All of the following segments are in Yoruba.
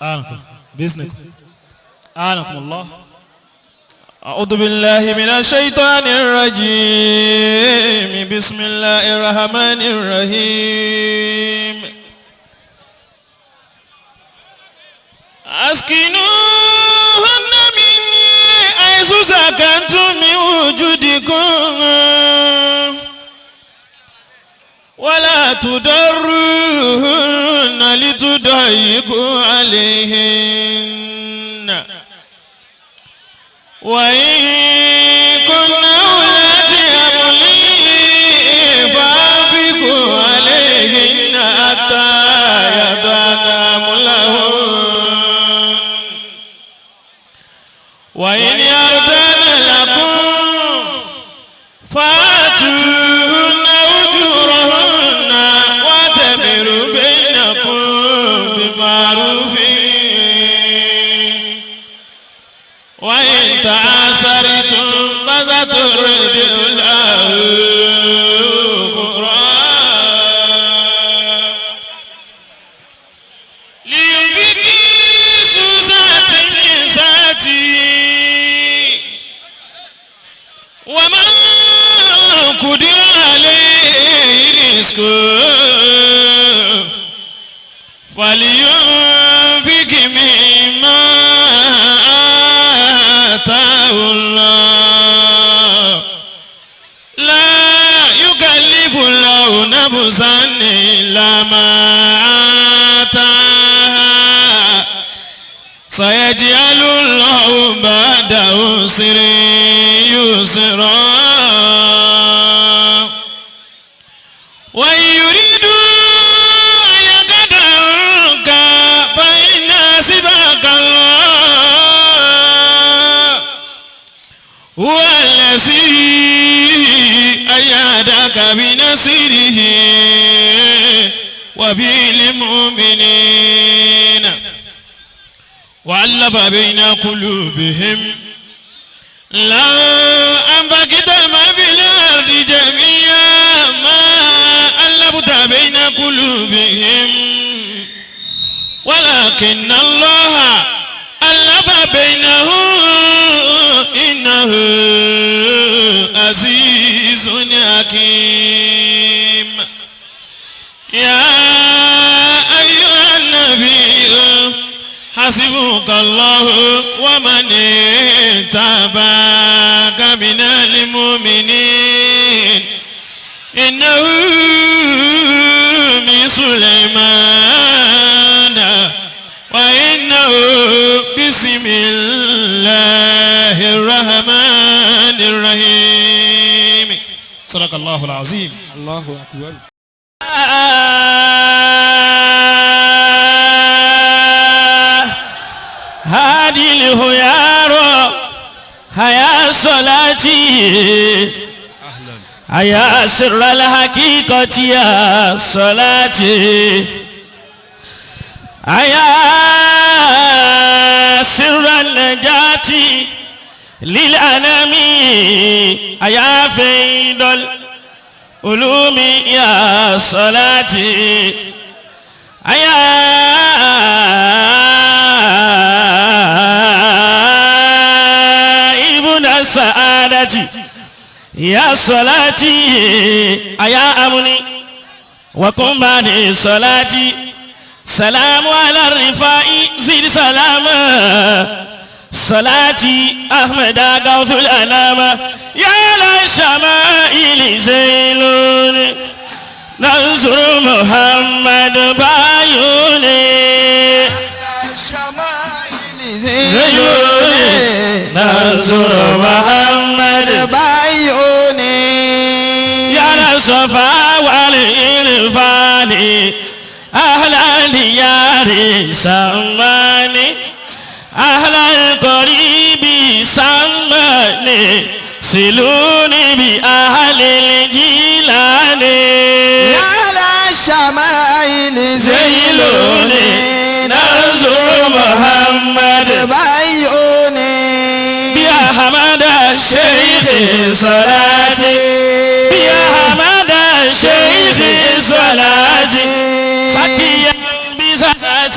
آنكم بإذنكم آنكم الله. أعوذ بالله من الشيطان الرجيم. بسم الله الرحمن الرحيم. أسكنوهن من حيث سكنتم من وجودكم ولا تضروهن لتضيقوا عليهن، وإن كن أولات حمل فأنفقوا عليهن حتى يضعن حملهن، وإن أرضعن لكم فآتوهن أجورهن وأتمروا بينكم بمعروف، وإن تعاسرتم فسترضع له أخرى. لينفق ذو سعة من سعته، ومن قدر عليه رزقه فلينفق مما آتاه الله. لا يكلف الله نفسا إلا ما آتاها، سيجعل الله بعد عسر يسرا. وإن يريدوا أن يخدعوك فإن حسبك الله، هو الذي أيدك بنصره وبالمؤمنين وألف بين قلوبهم، لو أنفقت ما في الأرض جميعا ما ألفت بين قلوبهم، ولكن الله ألف بينهم، إنه عزيز حكيم. يا أيها النبي حسبك الله ومن اتبعك من المؤمنين. إنه من سليمان وإنه بسم الله الرحمن الرحيم. صدق الله العظيم. الله أكبر. هذه الخيار هيا صلاتي هيا سر الحقيقة يا صلاتي هيا سر النجاة للأنام هيا فيض العلوم يا صلاتي هيا ابن السعادة يا صلاتي يا أمني وقم بعد صلاتي. سلام على الرفاع زيد سلاما صلاتي أحمد غوث الأنام يا للشمائل زيلون ننصر محمد بايوني زيلوني ننصر محمد بايوني يا الصفا والإرفان أهل الديار سماني أهل القريب سماني سلوني بأهل الجيلان على الشمائل زيلوني ننصر محمد بايوني يا حمد الشيخ صلاتي يا حمد الشيخ صلاتي سكيا بساتي.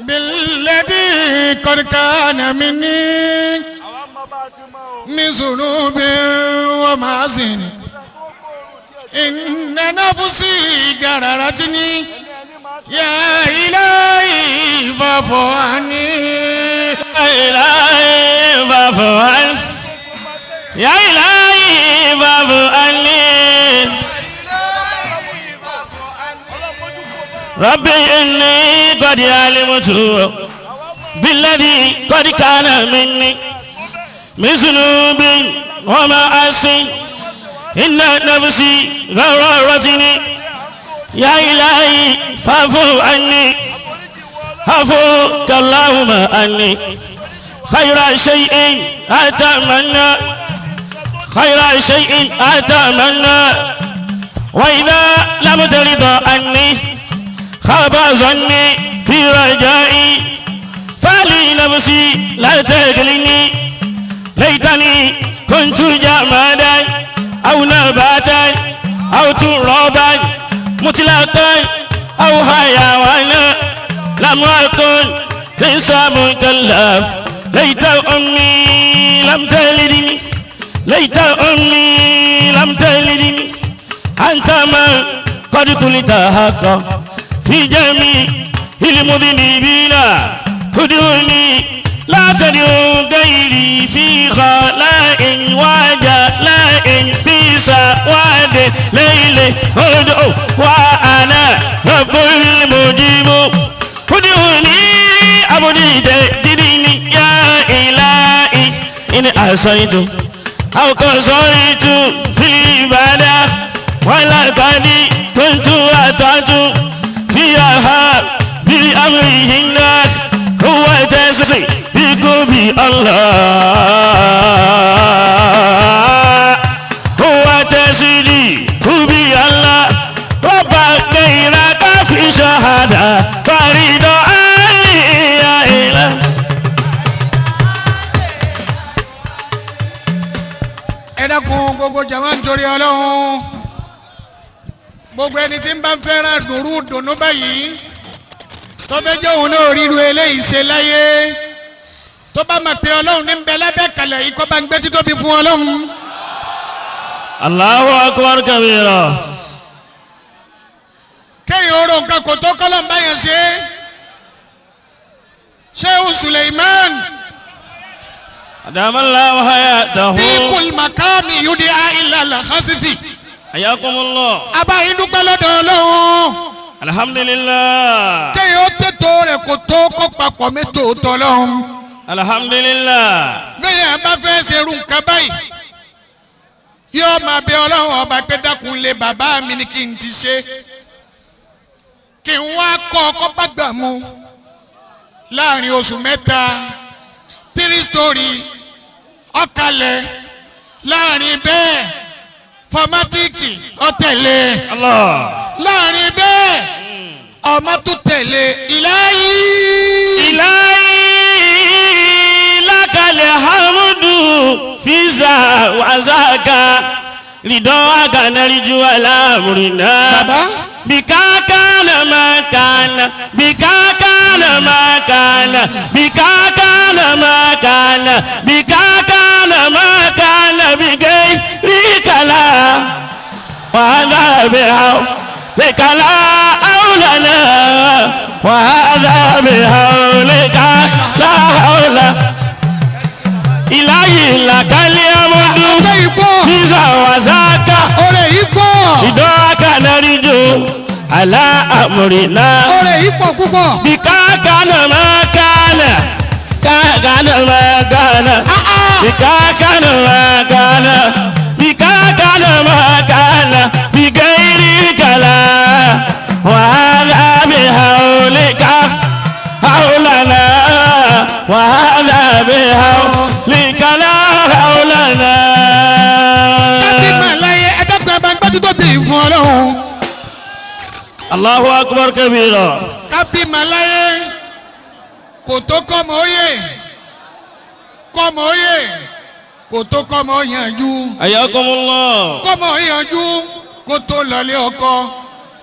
بالذي قد كان مني من ذنوب ومعاصي إن نفسي غررتني يا إلهي فاعف عني يا إلهي فاعف عني يا إلهي فاعف عني ربي إني قد علمت بالذي قد كان مني من ذنوب ومعاصي إن نفسي غررتني يا إلهي فاعف عني عفوك اللهم عني خير شيء أتمنى خير شيء أتمنى وإذا لم ترضى عني خاب ظني في رجائي فلي نفسي لا تكلني ليتني كنت جمادا أو نباتا أو ترابا مطلقا أو حيوانا لم أكن إنسان مكلف ليت أمي لم تلدني ليت أمي لم تلدني أنت ما قد قلت حقا في جميع المذنبين هدوني لا تدعو غيري في خلاء وجلاء في سواد ليل هدعو وأنا رب المجيب هدوني أبدي تديني يا إلهي إن أصيت أو قصرت في العبادة ولقد كنت أطعت فيها بأمرهن هو تصديق بالله هو تصديق بالله رب غيرك في شهادة فريد علي يا إله. Ẹ dákun gbogbo jama nítorí Ọlọ́run, gbogbo ẹni tí ń bá fẹ́ràn dùrú dùnú báyìí tó fẹ́ jẹ́ òun náà ríru eléyìí ṣe láyé, tó bá máa pe Ọlọ́run ní bẹ lábẹ́ kalẹ̀ yìí kó bá ń gbé títóbi fún Ọlọ́run. Allahu akbar kabira. Kéèyàn oró nǹkan kò tó kọ́lọ̀ ń bá yẹn ṣe. Shehu Suleiman. Adamallahu hayatahu. Bíkul makami yudi ila al-khasifi. Ayakumullah. Abayin dúpẹ́ lọ́dọ̀ Ọlọ́run. Alhamdulillah. Kéèyàn ó tètò rẹ̀ kò tó kó papọ̀ mẹ́tò tọ́lọ́run. Alhamdulillah. Bẹ́ẹ̀ yẹn bá fẹ́ ṣerú nǹkan báyìí, yóò máa bẹ Ọlọ́run ọba pé dákun lé bàbá mi ni kí n ti ṣe, kí n wá kọ́ ọkọ́ bá gbà mú láàrin oṣù mẹ́ta, 3 story ọ̀kalẹ̀ láàrin bẹ́ẹ̀ fọmátìkì ọ̀tẹ̀lé Allah láàrin bẹ́ẹ̀ ọmọ tó tẹ̀lé ìláyé. Ìláyé lákàlẹ̀ hàmúdù fíìsà wàzáàkà rìdán àgànàríjú aláàmúrìnà. Bàbá. Bìkà kánà máa kánà bìkà kánà máa kánà bìkà kánà máa kánà bìkà kánà máa kánà bìkẹ́ rí kàlà wàhálà bìhà bìkàlà àwùlànà wàhálà bìhà bìkàlà àwùlà. Ìláyè làkàlẹ̀ amọ̀dún Ọjọ́ ìgbọ́. fíìsà wàzáàkà Ọ̀rẹ́ yìí pọ̀. ìdọ́ka nàríjò àlá àmúrìnà Ọ̀rẹ́ yìí pọ̀ púpọ̀. bí káàkánà máa kánà káàkánà máa kánà bí káàkánà máa kánà bí káàkánà máa kánà bí gẹ́rì kàlà wàhálà bí hàólíkà hàólànà wàhálà bí hàólíkà hàólànà. Kábí màláyé ẹ dákun ẹ bá ń gbájú tó bí fún Ọlọ́run. Allahu akbar kabira. Kábí màláyé kò tó kọ́mọ óyè kọ́mọ óyè kò tó kọ́mọ yanjú Ayakumullah. kọ́mọ yanjú kó tó lọlé ọkọ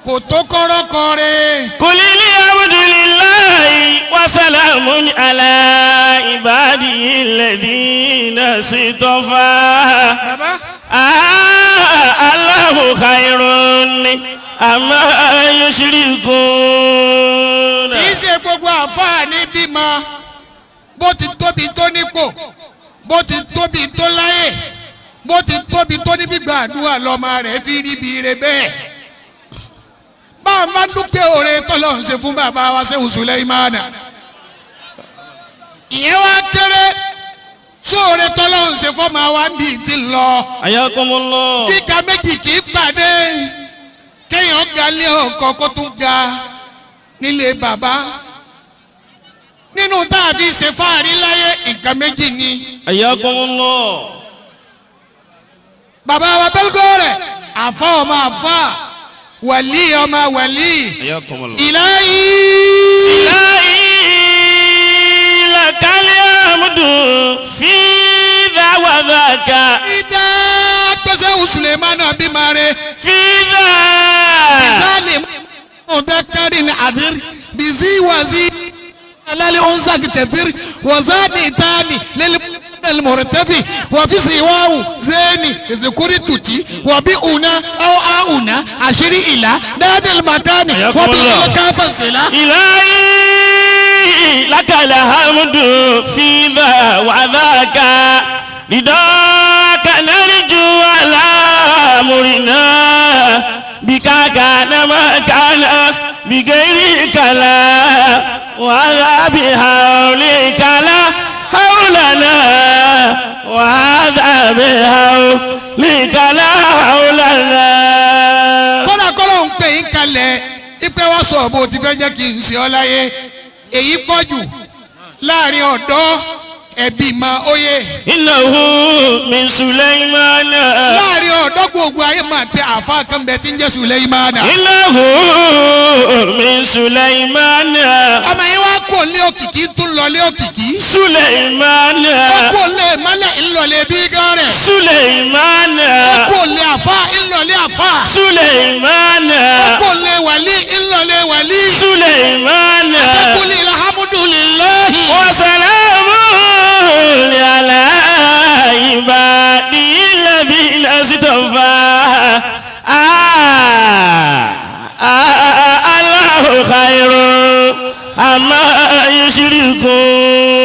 Kò tó kọ́rọ́ kọrin. قل الحمد لله وسلام على عباده الذين اصطفى Bàbá. الله خير أما يشركون. Kì í ṣe gbogbo àfáà ní bímọ bó ti tóbi tó nípò, bó ti tóbi tó láyè, bó ti tóbi tó ní gbígbà àdúrà lọ́mọ rẹ̀ fi rí bí ire bẹ́ẹ̀. Bá a máa ń dúpẹ́ oore tọ́lọ́ ń ṣe fún bàbá wa Ṣéhù Sùlẹ́ìmánà, ìyẹn wá kéré sóore tọ́lọ́ ń ṣe fọ́mọ wa ń bì tí ń lọ. حياكم الله. Gíga méjì kì í pàdé, kéèyàn ga lé ọkọ kó tún ga nílé bàbá. Nínú tá a fi ṣe fáàrí láyé, nǹkan méjì ni. حياكم الله. Bàbá wa bẹ́lgọ́ rẹ̀, àfa ọmọ àfa, wàlí ọmọ wàlí. حياكم الله. Ìláyé. إلهي لك الحمد في ذا وذاك. Ìdá gbèsè Sulemana bímọ rẹ̀. في ذا. Sálì mudakarin àdír bizi wazi alali unsak tẹ̀fír wazani tani lẹ́lẹ́ المرتفي وفي سواه زيني ذكر توتي وبئنا أو آؤنا عشري إلى نادي المكان حياكم الله. وبالكاف الصلة. إلهي لك الحمد في ذا وذاك، رضاك نرجو على أمرنا، بك كان ما كان بغيرك لا، ولا بحولك لا حولنا، وهذا بحولك لا حولنا. Kódà kọ́lọ́ ń pè yín kalẹ̀ ipe wá sọ bó ti fẹ́ jẹ́ kí n ṣe ọ́ láyé, èyí pọ̀ jù láàrin ọ̀dọ́ ẹbí ma óye. إنه من سليمان. Láàrin ọ̀dọ́ gbogbo ayé máa pe àfa kan bẹ tí ń jẹ́ Sùlẹ́ìmánà. إنه من سليمان. Ọmọ yẹn wá kó lé òkìkí, tún lọ lé òkìkí. سليمان. Ó kó lé mọ́lẹ̀ ńlọlẹ̀ bí gọ́rẹ̀. سليمان. Ó kó lé àfa ńlọlẹ̀ àfa. سليمان. Ó kó lé wàlí ńlọlẹ̀ wàlí. سليمان. Sẹ́kùlì alhamdulillahi. وسلام على عباده الذين اصطفى الله خير أما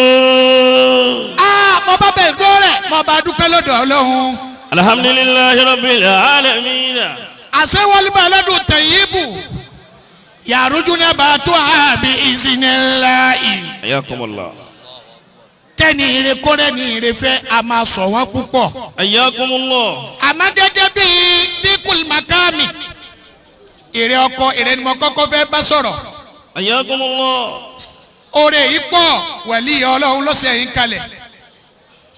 يشركون. Ah, mo bá bẹ̀ gọ́rẹ̀, mo bá dúpẹ́ lọ́dọ̀ Ọlọ́run. الحمد لله رب العالمين. Àṣewọlé aládùn tẹ̀yìnbù yàrújú náà bá tó àbí ìsìnláì. حياكم الله. Kẹ́ni ire kórè ní ire fẹ́ a máa sọ wọ́n púpọ̀. حياكم الله. Àmọ́ gẹ́gẹ́ bí dínkù makami èrè ọkọ èrè ni mo kọ́kọ́ fẹ́ bá sọ̀rọ̀. حياكم الله. Oore yìí pọ̀, wẹ̀lí Ọlọ́run lọ́sẹ̀ yìí kalẹ̀.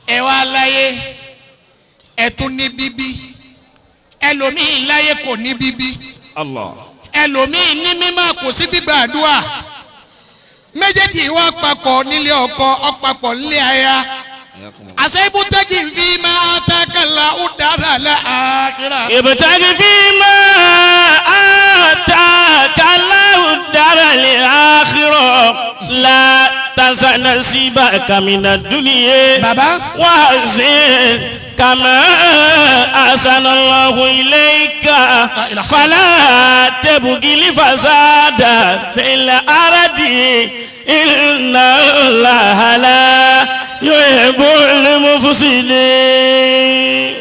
Ẹ wá láyé, ẹ tún ní bíbí, ẹlòmíì láyé kò ní bíbí. الله. Ẹlòmíì ní mímọ́, kò sí gbígbà àdúrà. Méjèèjì wá papọ̀ nílé ọkọ, ọ̀pápọ̀ nílé aya. حياكم الله. Àṣẹ ibùtẹ́jì fi máa takàlà ó dára lẹ́ àkírà. ابتغ فيما آتاك الله الدار الآخرة، لا تنس نصيبك من الدنيا. Bàbá. وأحسن كما أحسن الله إليك، فلا تبغي الفساد في الأرض، إن الله لا يحب المفسدين.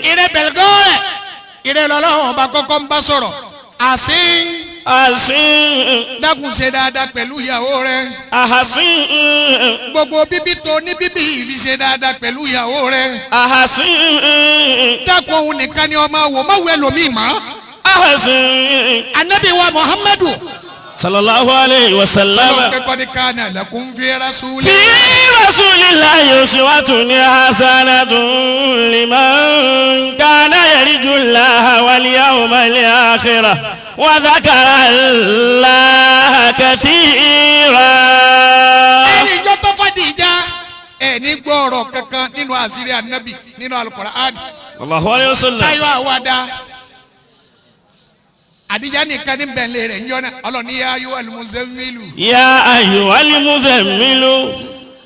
Ìrẹ bẹ̀lgọ́rẹ̀, ìrẹ lọ́lọ́run ọba kọ́kọ́ ń bá sọ̀rọ̀ àṣín. أحسن. Dákun, ṣe dáadáa pẹ̀lú ìyàwó rẹ. أحسن. Gbogbo bíbí tó ní bíbí ìfi ṣe dáadáa pẹ̀lú ìyàwó rẹ. أحسن. Dákun, òun nìkan ni ọmọ wò, má wù ẹlòmíì mọ́. أحسن. Anabi wa Muhammadu. صلى الله عليه وسلم. Ọlọ́run kẹ́kọ̀ọ́ ní kánà lakum fi rasuli. في رسول الله أسوة حسنة لمن كان يرجو الله واليوم الآخر وذكر الله كثيرا. Ẹni ìjọ tó fàdí ìjà ẹ ní gbọ́ ọ̀rọ̀ kankan nínú àṣírí anabi nínú Al-Qur'an. الله عليه وسلم. Táyọ̀ àwàdà. Àdìjá nìkan ní bẹ̀lẹ̀ rẹ̀ ń yọ̀nà ọlọ́ni yá ayú alimusẹ́mílù. يا أيها المزمل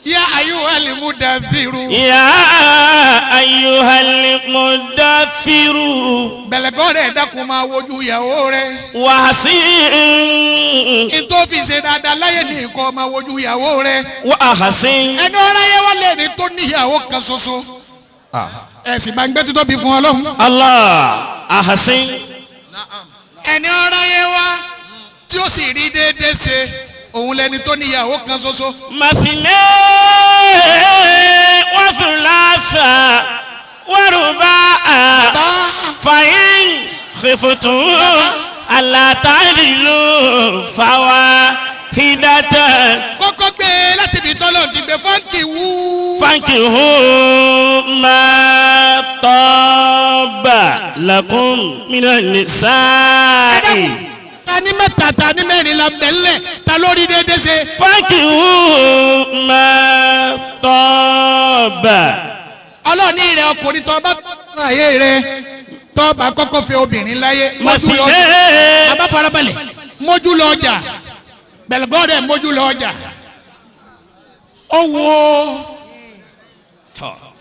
Yá ayú alimudathiru. يا أيها المدثر Bẹ̀lẹ̀kọ́ rẹ̀ dákun máa wojú ìyàwó rẹ̀. وحسن Ìtò fi ṣe dáadáa láyé ní nǹkan máa wojú ìyàwó rẹ̀. وأحسن Ẹni ọ̀ráyé wá lè ní tó níyàwó kan ṣoṣo. Ẹ̀sìn bá ń gbé títóbi fún Ọlọ́run. الله أحسن Ẹni ọ̀ráyé wá tí ó sì rí déédéé ṣe òun lẹni tó níyàwó kan ṣoṣo. مثنى وثلاثة ورباع Bá فإن خفتم ألا تعدلوا فواحدة kọ́kọ́ gbé e láti ibi tọ́lọ̀ ti gbé fọ́ǹkì wú. فانكحوا ما طاب لكم من النساء Ta ní mẹ́ta ta ní mẹ́rin la bẹ̀lẹ̀ ta lórí déédéé ṣe. فانكحوا ما طاب Ọlọ́ọ̀ni rẹ̀ ọkùnrin tó bá tọ́ ayé rẹ̀ tó bá kọ́kọ́ fẹ́ obìnrin láyé mójú lọ ọjà. مثنى Bàbá farabalẹ̀ mójú lọ ọjà bẹ̀lẹ̀gọ́dẹ̀ mójú lọ ọjà. Ó wo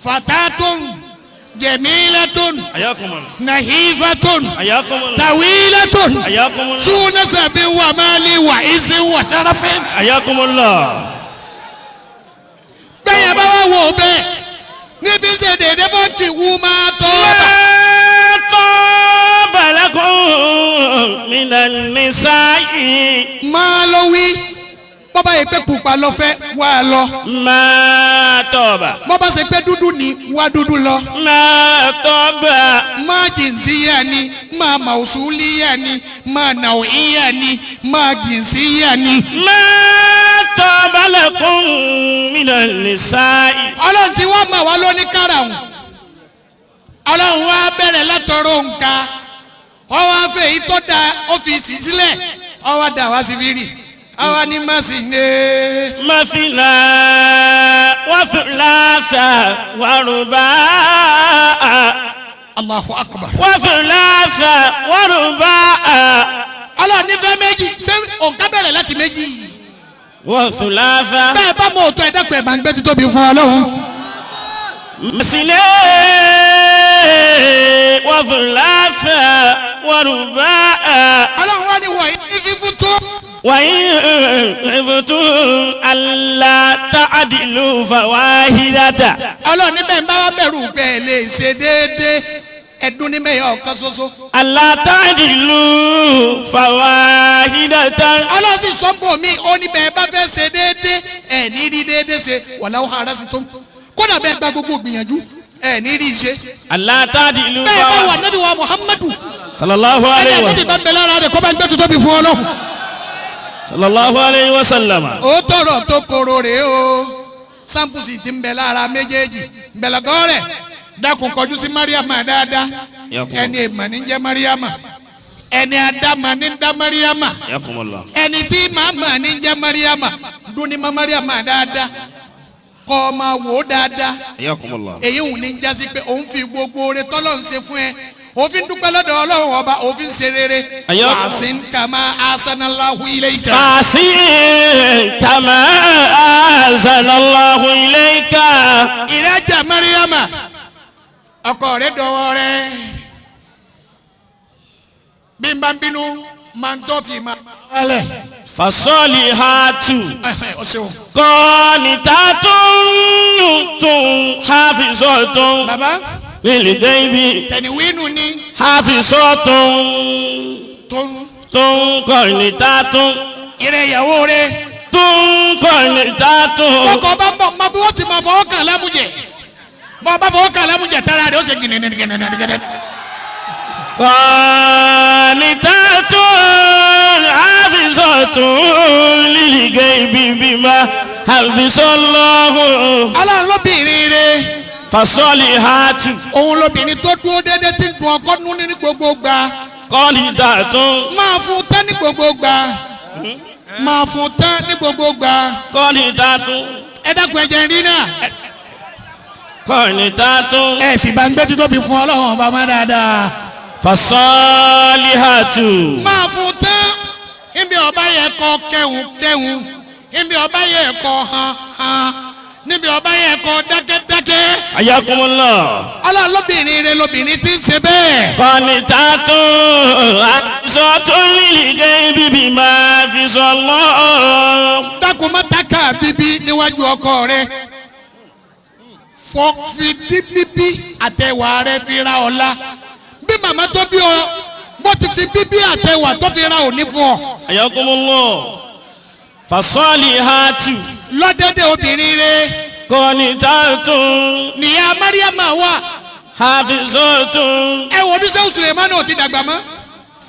fatatun jẹ̀mílẹ́tun حياكم الله nàhífàtun حياكم الله tàwílẹ́tun حياكم الله túnẹ́sàbí wà máàlì wà ìsìn wà sárafẹ́. حياكم الله Bẹ́ẹ̀ bá wà wò bẹ́ẹ̀ níbi ṣe dédé fọ́ǹkì wú máa tọ́ bà. ما طاب لكم من النساء Máa lọ wí bọ́bá yìí pé pupa lọ fẹ́ wá lọ. ما طاب Bọ́bá ṣe pé dúdú ni wá dúdú lọ. ما طاب Máa jìnsíyà ni máa màùsùlíyà ni máa nàwíyà ni máa jìnsíyà ni. ما طاب لكم من النساء Ọlọ́run tí wọ́n mọ̀ wá lóní káràùn. Ọlọ́run wá bẹ̀rẹ̀ látọ̀rọ̀ nǹka. Wọ́n wá fẹ́ èyí tó da ọ́fíìsì sílẹ̀. Wọ́n wá dà wá sí fírì. Àwa ní má sì ní. مثنى وثلاث ورباع Allahu akbar. وثلاث ورباع Ọlọ́run nífẹ̀ẹ́ méjì ṣé òǹkà bẹ̀rẹ̀ láti méjì. وثلاث Bẹ́ẹ̀ bá mọ òótọ́ ẹ̀dá pẹ̀ máa ń gbé títóbi fún Ọlọ́run. مثنى وثلاث ورباع Ọlọ́run wá ní wọ̀nyí ní fífún tó. وإن خفتم ألا تعدلوا فواحدة Ọlọ́run níbẹ̀ ń bá wá bẹ̀rù bẹ́ẹ̀ lè ṣe déédéé ẹ̀dún ní mẹ́yà ọ̀kan ṣoṣo. ألا تعدلوا فواحدة Ọlọ́run sì sọ fún mi ó ní bẹ́ẹ̀ bá fẹ́ ṣe déédéé ẹ̀ ní rí déédéé ṣe wàláwó ara sí tó. Kódà bẹ́ẹ̀ gba gbogbo gbìyànjú ẹ̀ ní rí ṣe. ألا تعدلوا Bẹ́ẹ̀ bá wà فواحدة nábì wa Muhammadu صلى الله ẹni عليه ànábì وسلم bá ń bẹ lára rẹ̀ kó bá ń gbé títóbi fún Ọlọ́run. صلى الله عليه وسلم Ó tọrọ tó koro rèé o sampusi ti ń bẹ lára méjèèjì bẹ̀lẹ̀gọ́ rẹ̀ dákun kọjú sí mariama dáadáa Yakubu. ẹni èèmọ̀ ní jẹ́ mariama ẹni adama ní dá mariama حياكم الله ẹni tí màmá ní jẹ́ mariama dúní ma mariama dáadáa kọ́ ọ máa wò ó dáadáa حياكم الله èyí òun ní jásí pé òun fi gbogbo oore tọ́lọ̀ ń ṣe fún ẹ òfin dúpẹ́ lọ́dọ̀ ọlọ́run ọba òfin ṣe rere Ayọ́. wàásìn kàmá asanalahu ilayka. فأحسن كما أحسن الله إليك ìrẹ́jà mariama ọkọ rẹ dọwọ́ rẹ bí n bá ń bínú máa ń tọ́ fi máa alẹ̀ فالصالحات ọ ṣeun. قانتات حافظات baba للغيب tẹ̀níwínú ni حافظات tó ń قانتات ìrẹ́ ìyàwó rẹ قانتات ọkọ bá ń bọ̀ mọ bí wọ́n ti máa fọwọ́ kàn lámújẹ bọ́ bá fọwọ́ kàn lámújẹ tára rẹ ó ṣe gìnìgìnìgìnìgìnì. قانتات حافظات للغيب بما حفظ الله ọlọ́run lóbìnrin rẹ فالصالحات òun lóbìnrin tó dúró déédéé tí ń dùn ọkọ nú ní gbogbo gbà قانتات máa fún tán ní gbogbo gbà máa fún tán ní gbogbo gbà. قانتات ẹ dákun ẹ jẹ́ n rí náà. قانتات ẹ sì bá ń gbé títóbi fún ọlọ́run ọba má dáadáa. Fasalihatu. Máa fún tán níbi ọba yẹ kọ kẹhùn kẹhùn, níbi ọba yẹ kọ hàn hàn, níbi ọba yẹ kọ dákẹ́dákẹ́. Ayakumullah. Ọlọ́run lóbìnrin rẹ lóbìnrin tí ń ṣe bẹ́ẹ̀. Qanitatun hafizatun lil ghaibi bima hafizallah. Dákun má taka bíbí níwájú ọkọ rẹ, fọ fi bíbí àtẹwà rẹ fi ra ọ̀la bí màmá tó bí ọ bó ti fi bíbí àtẹwà tó fi ra òní fún ọ. Ayakumullah. Fasalihatu. Lọ́dẹ́dẹ́ obìnrin rẹ. Qanitatun Nìyá Mariama wà. hafizatun. Ẹ wo bí sẹ́wọ̀n Sulemani ò ti dàgbà mọ́.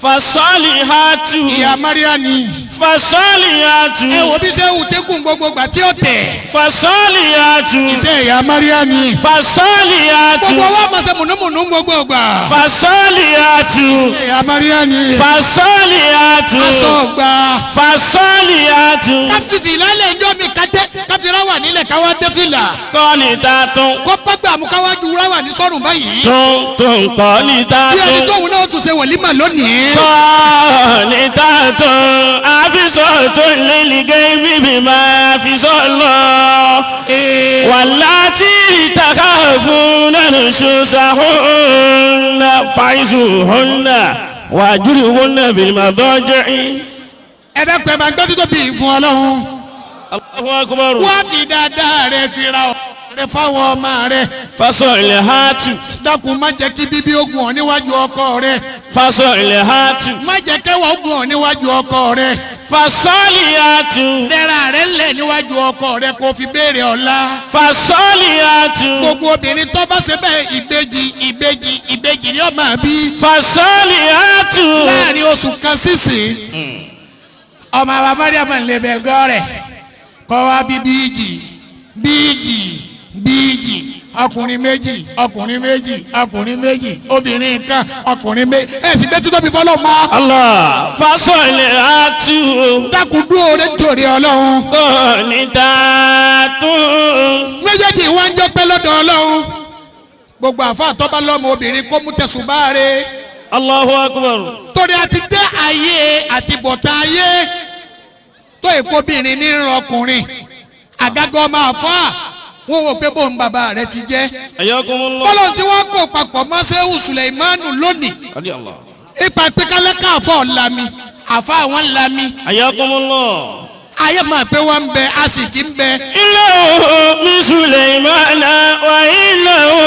Fasalihatu. Ìyá Maria ni. Fasalihatu. Ẹ wo bí sẹ́wọ̀n tẹ́kùn gbogbo gbà tí ó tẹ̀. Fasalihatu. Iṣẹ́ ìyá Maria ni. Fasalihatu. Gbogbo wa máa ṣe mùnúmùnú gbogbo gbà. Fasalihatu. Ìyá Maria ni. Fasalihatu. Aṣọ gbà. Fasalihatu. Káfífì lálẹ́ ẹjọ́ mi ká dé káfíra wà nílẹ̀ káwá dé fìlà. Qanitatun. Kó pàgbà mú káwá ju ráwà ní sọ́run báyìí. Tún tún Bí ẹni qanitatun. tóun náà tún ṣe wòlímà lónìí. Qanitatun. Hafizatun lil ghaibi bima hafizallah. Wallati takhafuna nushuzahunna fa'izuhunna wahjuruhunna fil madaji'i. Ẹ dákun ẹ bá ń gbọ́ títọ́ bí fún Ọlọ́run. Allahu akbar. Wá fi dáadáa rẹ fi ra ọ̀rẹ́ rẹ fáwọn ọmọ rẹ. Fasalihatu. Dákun má jẹ́ kí bíbí ogun ọ̀ níwájú ọkọ rẹ. Fasalihatu. Má jẹ́ kẹwàá ogun ọ̀ níwájú ọkọ rẹ. Fasalihatu. Dẹ́ra rẹ lẹ̀ níwájú ọkọ rẹ kó fi béèrè ọ̀la. Fasalihatu. Gbogbo obìnrin tó bá ṣe bẹ́ẹ̀ ìbejì ìbejì ìbejì ni ó máa bí. Fasalihatu. Láàrin oṣù kan sísìn, ọmọ àwa Mariam lè bẹ̀ gọ́ rẹ̀ kọ́ wa bí bíìjì bíìjì bíìjì, ọkùnrin méjì ọkùnrin méjì ọkùnrin méjì, obìnrin kan ọkùnrin méjì. Ẹ sì gbé títóbi fọlọ́ ma. Allah. Fasalihatu. Dákun dúró rẹ nítorí Ọlọ́run. Qanitatun. Méjèèjì wá ń jọ pé lọ́dọ̀ Ọlọ́run. Gbogbo àfa àtọ́ba lọ́mọ obìnrin kó mú tẹ̀sùn bá rẹ̀. Allahu akbar. Torí a ti dé ayé àti bọ̀tá ayé tó èkó obìnrin ní ọkùnrin àgágọ́ ọmọ àfa wọn wò pé bóun bàbá rẹ ti jẹ́. Ayakumullah. Bọ́lọ̀ tí wọ́n kó papọ̀ mọ́ Ṣéhù Sùlẹ̀mánù lónìí. Adi Allah. Ipa pé kálákà àfa ọ̀làmì àfa àwọn làmì. Ayakumullah. Ayé máa pé wọ́n ń bẹ àsìkí ń bẹ. Innahu min Sulaymana wa innahu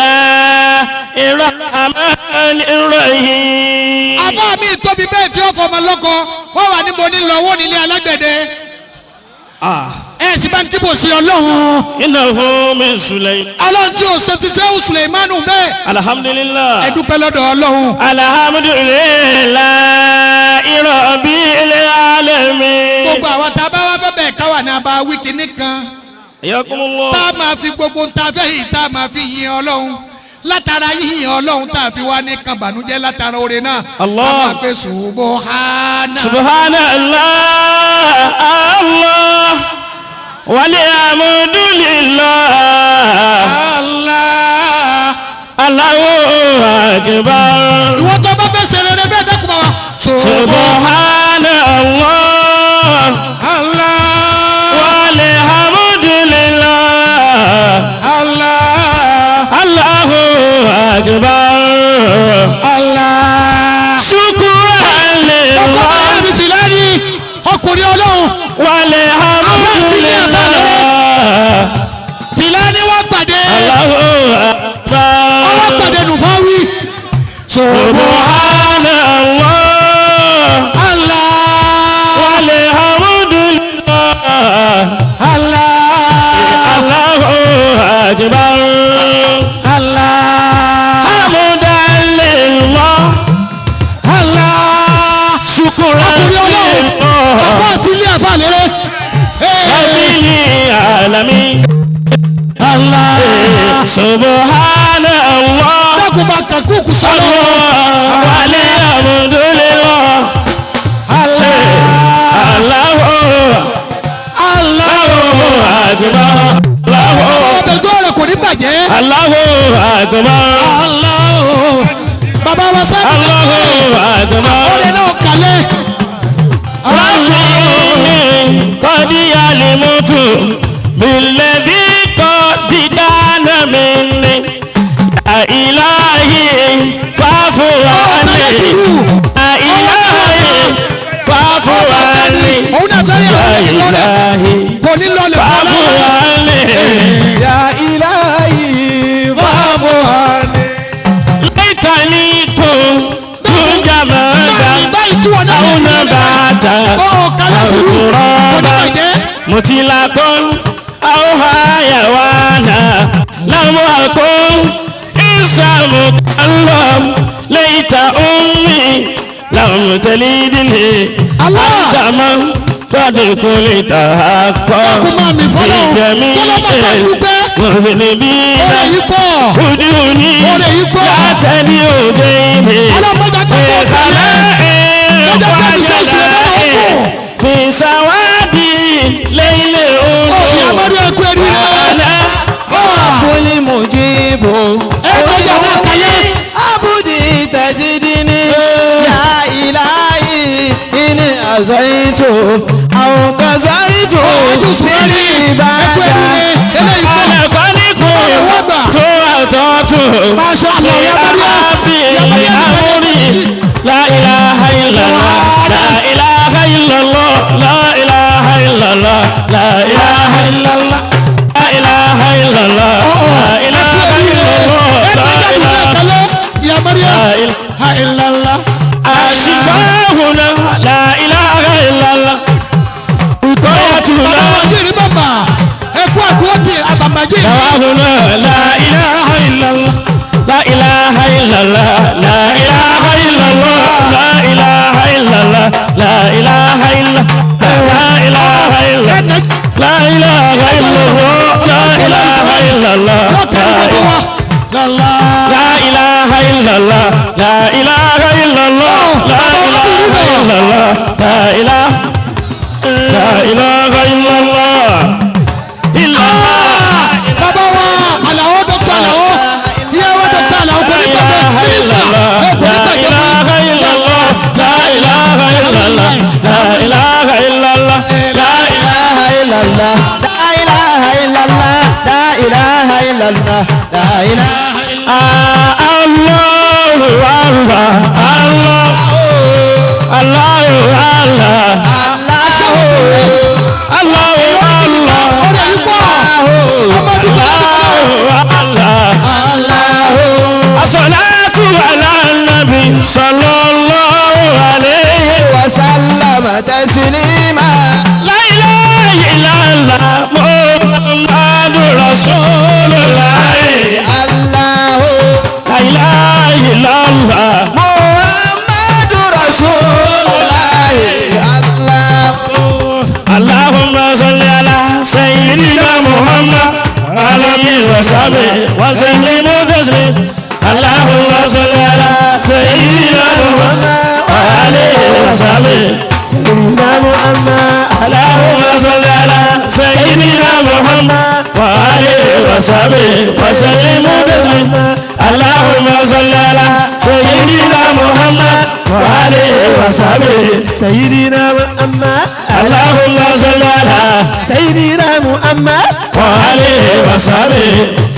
bismillahir rahmanir rahim. Àfa mi tóbi bẹ́ẹ̀ tí ó fọmọ lọ́kọ wọ́n wà níbo ní lọ wọ́n nílé alágbẹ̀dẹ. Ẹ sì bá ń kíbo sí Ọlọ́run. Innahu min Sulaymana. Ọlọ́run tí o ṣe ti Ṣéhù Sùlẹ̀mánù bẹ́ẹ̀. Alhamdulillah. Ẹ dúpẹ́ lọ́dọ̀ Ọlọ́run. Alhamdulillahi rabbil alamin. Gbogbo àwọn tá a bá wá fẹ́ bẹ́ẹ̀ káwà ní abá wíkì nìkan. Ayakumullah. Tá a máa fi gbogbo tá a fẹ́ yìí tá a máa fi yin Ọlọ́run. Látara yíyin Ọlọ́run tá a fi wá ní kan bànújẹ́ látara oore náà. Allah. A máa pe subhana. Subhanallah Allah walhamdulillah. Allah. Allahu akbar. Ìwọ tó bá fẹ́ ṣe rere bẹ́ẹ̀ dẹ́kun bá wa. Subhanallah Allah. walhamdulillah. Allah. Allahu akbar. Allah. Shukran Ọkọ lillah. bàbá mi sì lẹ́yìn ọkùnrin Ọlọ́run. Walhamdulillah. Tìlání wá pàdé. Allahu akbar. Ọwọ́ pàdé Nùfáwí. Subhanallah. Allah. Walhamdulillah. Allah. Allahu akbar. Allah. Hamdan lillah. Allah. Shukran Ọkùnrin Ọlọ́run. lillah. Àfáà àti ilé àfáà lérè. Rabbil alamin. Allah. Subhanallah. Dákun máa kà kúkú sọ́lọ́. Walhamdulillah. Allah. Allahu Allah. akbar. Allahu Ọbẹ̀ gbọ́ rẹ̀ kò ní bàjẹ́. Allahu akbar. Allah. Bàbá wa sẹ́yìn. Allahu akbar. Oore náà kalẹ̀. Rabbi qad alimtu billadhi qad kana minni. Ya ilahi fa'fu anni. Ya ilahi fa'fu anni. Òun náà sọ́rí Ya àwọn ẹni lọ́lẹ̀. ilahi Kò ní lọ́lẹ̀ fún fa'fu ọlọ́run. anni. Ya ilahi fa'fu anni. Laitani kuntu jamadan Báyìí báyìí tí wọn náà aw nabata Ó kalẹ̀ aw sùúrù. Kò ní turaban bàjẹ́. mutilakun aw hayawana lam akun insan mukallam laita ummi lam talidni Allah. anta man qad kulita haqqan Dákun máa mi fọ́lọ́. fi jami'il Kọ́lọ́ máa bá dúpẹ́. mudhnibina Oore yìí pọ̀. uduni Oore yìí pọ̀. látẹni òde ìní. Ọlọ́mọdé tó kọ̀ kalẹ̀. Lọ́jọ́ tẹ́lẹ̀ iṣẹ́ ìṣúná náà ó kù. Fi sàwádìí lẹ́yìn Òbí òun. Amadu ẹ̀kú ẹ̀rí rẹ̀. Kuli mujibu. Ẹ kọjá náà kalẹ̀. Abudi tajidini. Ya ilahi ini azaitu. Aw kazaitu. Ọjọ́ Sùmárì Bil ẹ̀kú ẹ̀rí ibada. rẹ̀. Eléyìí pọ̀. Alẹ́kọ́ni kò tó àtọ́tù. Masha Allah, ya Maria. Ya Maria, ya Maria. La ilaha illallah, la ilaha illallah, la ilaha illallah, la ilaha illallah, la ilaha illallah, la Ẹ̀kú ilaha ẹ̀rí rẹ̀. illallah, Ẹ la kọjá náà ilaha kalẹ̀. Ya Maria. Ha illallah. Ashifahuna la ilaha illallah. Bàbá Ukoyatuna wa jírí bàbà. Ẹ̀kú àdúró ti àbàbà jírí. dawahuna la ilaha illallah. La ilaha illallah. La ilaha illallah. La ilaha illallah. La ilaha illallah. La ilaha illallah. Ẹ̀nà La ilaha illallah. La ilaha illallah. yóò kẹ́rù gbogbo wa. Lálá. La ilaha illallah. La ilaha illallah. La ilaha illallah. La ilaha La ilaha illallah. Illallah. Bàbá wa Àlàó Dókítà Àlàó. Ìyá wa Dókítà Àlàó kò ní bàjẹ́. Mínísítà ẹ kò ní La bàjẹ́ fún ilaha yín. illallah. La ilaha illallah. La ilaha illallah. La ilaha illallah. La ilaha illallah. La ilaha illallah. La ilaha Allahu Allah. Allah. Allahu Allah. Allahu Allah. Ọ̀rẹ́ yìí pọ̀. Ọmọ dúpẹ́ Allahu Allah. As-salatu ala nabi sallallahu alayhi. Wa sallama taslima. La ilaha illallah Muhammadu Rasulullah. Allahu La ilaha illallah. Muhammadu Rasulullah. Allahu Allahumma salli ala sayyidina Muhammad alayhi wa sahbihi wa sallim taslim. Allahumma salli ala sayyidina Muhammad wa alayhi wa sahbihi. سيدنا محمد اللهم صل على سيدنا محمد وآله وصحبه وسلم تسليما. اللهم صل على سيدنا محمد وآله وصحبه. سيدنا محمد اللهم صل على سيدنا محمد وآله وصحبه.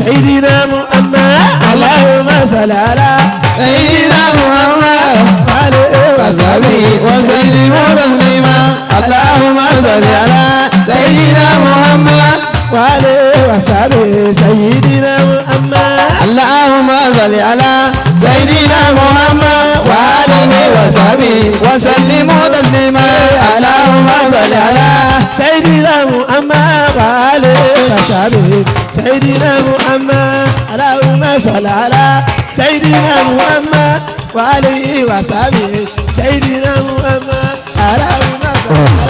سيدنا محمد اللهم صل على سيدنا محمد وعلى وصحبه وسلم تسليما. اللهم صل على سيدنا محمد وعلى وصحبه سيدنا محمد اللهم صل على سيدنا محمد وآله وصحبه وسلم تسليما. اللهم صل على سيدنا محمد وعلى وصحبه سيدنا محمد اللهم صل على سيدنا محمد وعليه وصحبه سيدنا محمد اللهم صل